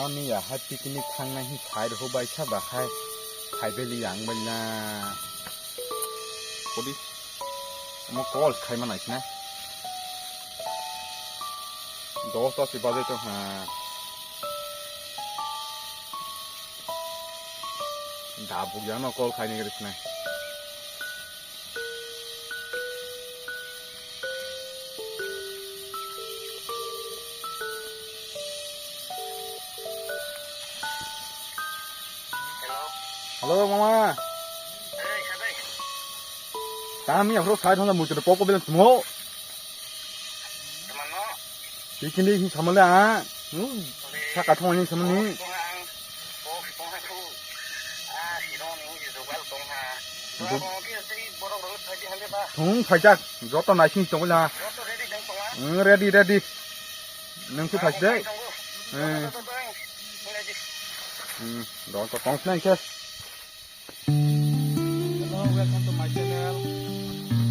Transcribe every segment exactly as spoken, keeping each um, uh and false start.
Ani ya hai picnic thangnai hin sai rw bai sa ba hai. Hai beli yang bai na. Kodi. Mo call khai ma nai sina. Dos ta si baje to ha. Da buk ya no call khai ni gari sina. Hello, mama. Hey, sabai. Tami yang rok sai thong mutu poko bilang tumo. Teman no? Bikini hi samale a. Hmm. Saka thong ni samani. Thung phaijak, joto naising tongo na. Hmm, ready, ready. Nung su phai de. Eh. Hmm, do to tong snai ke. Hello, welcome to my channel.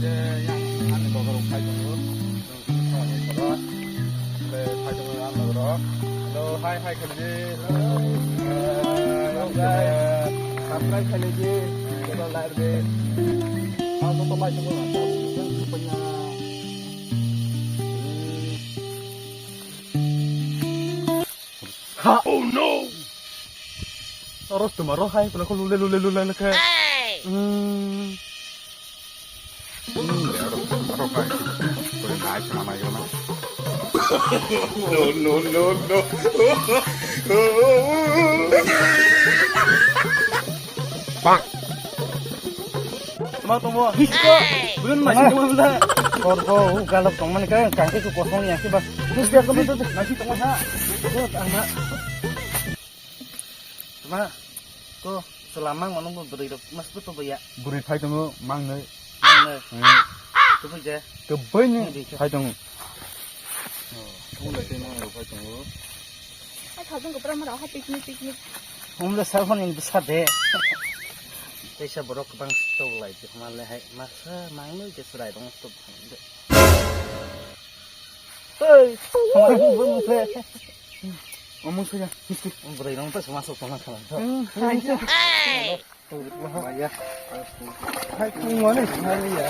Je yang ani logo rok phai tongo. Hello, hi, hi, khalidi. Subscribe khalidi. Kita live de. Ang to mai tongo. Ha! Oh no! Oro tuma ro hai, pula ko lule, lule, lule, lule khe. Hmm. Hmm, ya, ro, ro, bai. Kore nai, sama mai, sama. No, no, no, no. Bang. Ma tongmo, hisko, bulun masi tongmo bula. Kor ko, u galak tongmani ka, kangke ko kosong ya ke ba. Terus dia kamu tu, nasi tongmo ha. Ko tangma. Ma, ko selama ngono bo beri dok, mas tu to ya. Beri phai tongo, mang nei. Mang nei. Hmm. Tu bo je. Kebai ni phai tongo. Oh, ko le te mang phai tongo. Ai, thajong ko pura mara ha picnic, picnic. Umle salhon in bisa de. Teisa borok bang stolai je male hai masa mangnoi je surai dong stop. Hey, omong suya, history. Boroi rong ta sama sok tong khala. Hmm, hai. Hai, kung mane sari ya.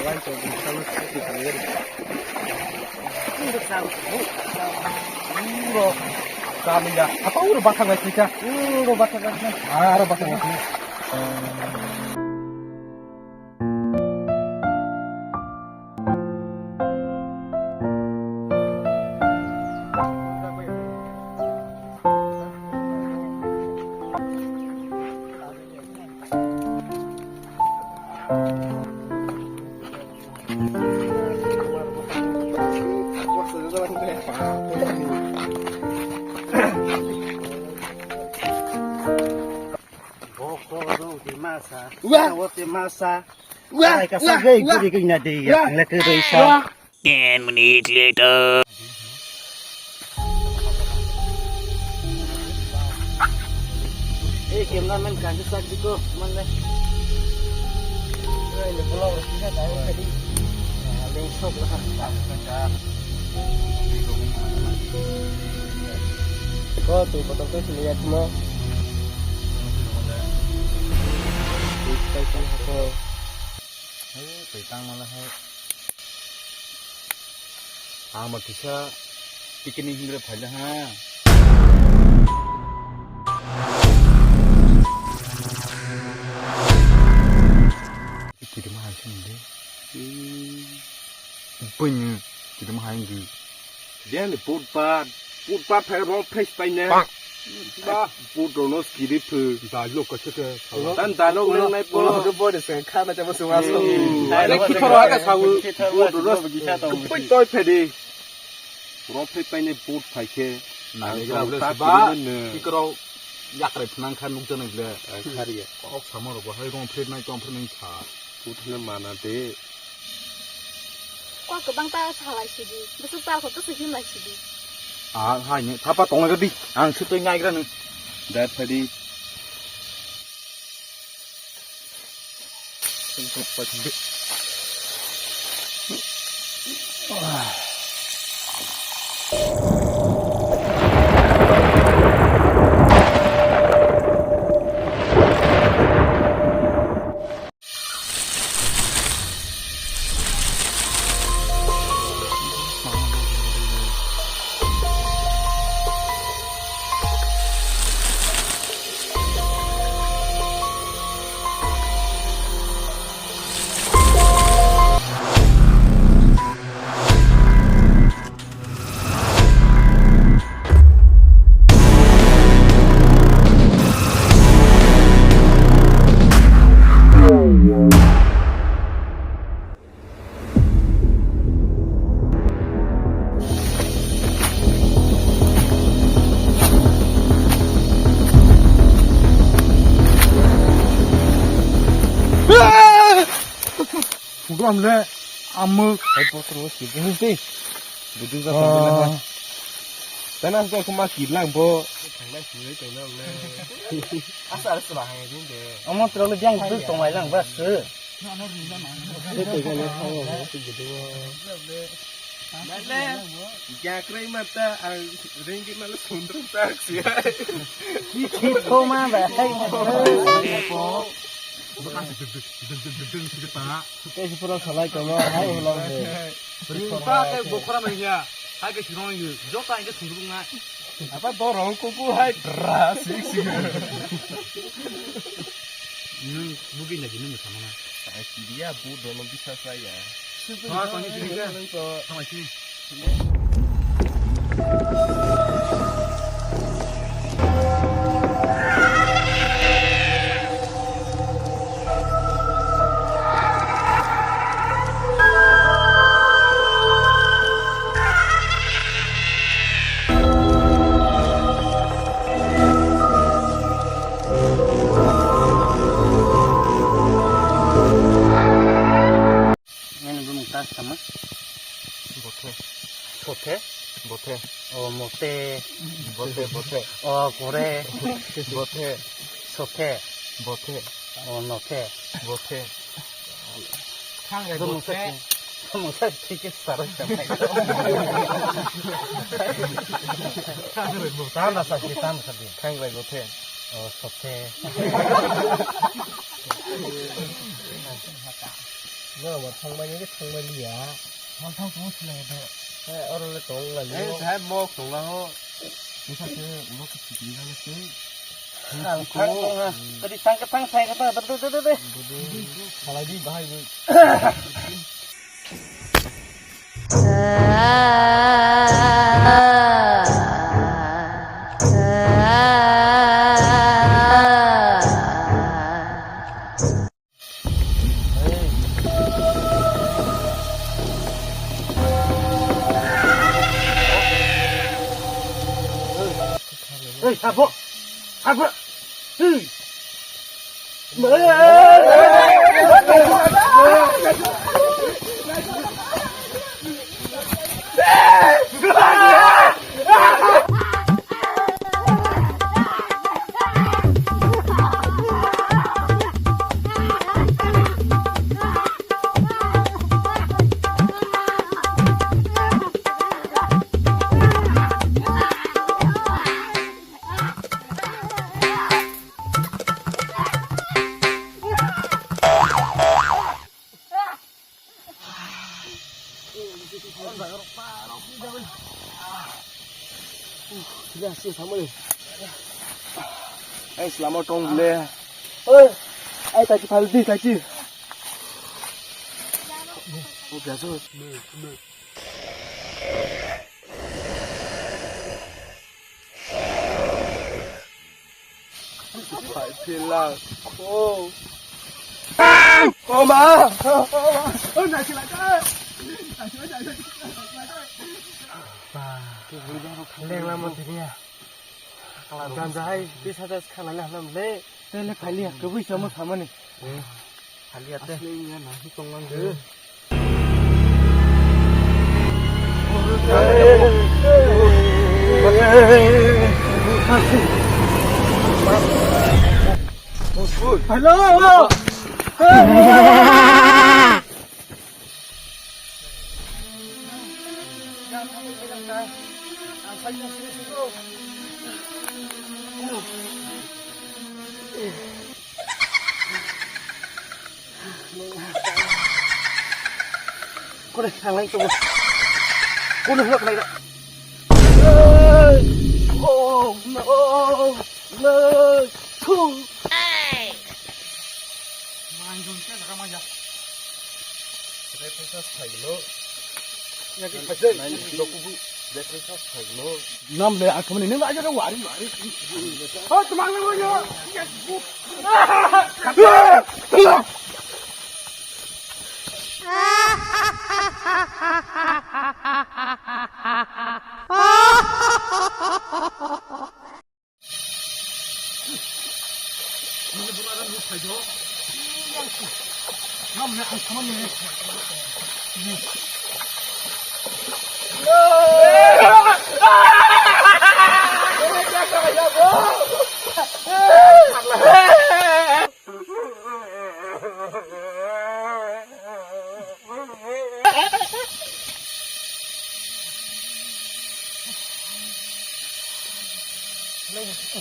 Lai to di kalu sari kali ya. Uro kali ya. Apa uro bakal lagi kita? Uro bakal lagi. Ah, uro bakal lagi. Boko do di masa. Wah! Tawo di masa. Wah! Ai ka sa gei guri gina de ya. Wah! Ngle ke de sa. Wah! Ten minutes later. Eh, cameraman kan sa di ko man le. Eh, le vlog ro kisa tayo kadi. Ah, le sok la. Ko tu kotor ko sini ya cuma. Tei tang mala hai. Ang ba kisa picnic hingra phaila ha. Kiri ma hai sini de. Bini kiri ma hai de. Jani put pat, put pat phai rok phai pai ne. Ba, put rok no skiri phu. Dai lok ka cheke. Dan dai lok nang nai po. Ulo ke bo de se kha na chabo se wa so. Dai lok ki thoro ka sawu. Put rok no skiri toi phai de. Rok phai pai ne put phai khe. Nai ga ulo ba. Ki kro yakre phnang kha nuk jana gle. Khari ya. Kok samo rok bo hai rong phai nai tong phai nai kha. Put ne mana de. Kok kwbang ta salai sidi, bwswk ta kho kisa himlai sidi. Ah, hai ne, thapa tongla di, ang se twi naigra nung. Dai phadi. Program le amuk. Hai potro si geng si. Budu ga pamela. Tana ko kuma kilang bo. Thanglai sini thanglai le. Asa asa bahai din de. Omo tro le jang tu tonglai lang bas. Jakrai mata ang ringgi malu sundrum taksi. Koma ba hai. Kesi pura salai kama hai ulang de. Ringpa ke bokora manya. Hai ke sirong yu. Jota ke sundrum na. Apa dorong kuku hai dra sik sik. Nwng bugui nai di, nwng samana. Ai, kidia bu dono bisa saya. Ha, tangni sini ka. Tangni sini. Nini bumung ta sama? Bothe. Sothe? Bothe. O mote. Bothe, bothe. O kore. Bothe. Sothe. Bothe. O nothe. Bothe. Khangrai bothe. Mungsa thike saro chamai. Tanda sa ki, tanda sa ki. Khangrai bothe. O sothe. No, ma thangmani ke thangmani ya. Thang thang thang sila ya. Hai, oro le tong la yo. Eh, hai mok tong la ho. Bisa ke ulo ke siki la ke. Ang thang tong ha. Tadi thang ke thang thang ke thang. Tadi tadi tadi. Salai di bahai ni. Ei, sabo! Sabo! Ei! Ai, selama tong le. Oi, ai, tadi pagi, tadi. Oh, biasa. Pai phi lang. Oh. Oh, ma. Oh, ma. Oh, na sila ka. Leng lama tini ya. Ganja hai, bis hajar khalai na halam le. Tele khali ya, kebui sama sama ni. Khali ya te. Asli ya, nasi tong lang de. Hello. Kore, ang lai tongo. Kore, hwlak lai da. Oh, no, no, no. Nam le akamani nang aja wari wari. Oh, tumang le wari.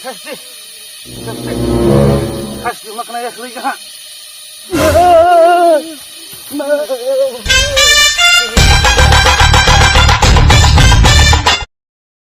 Khasti, khasti, khasti makna ya khli ha.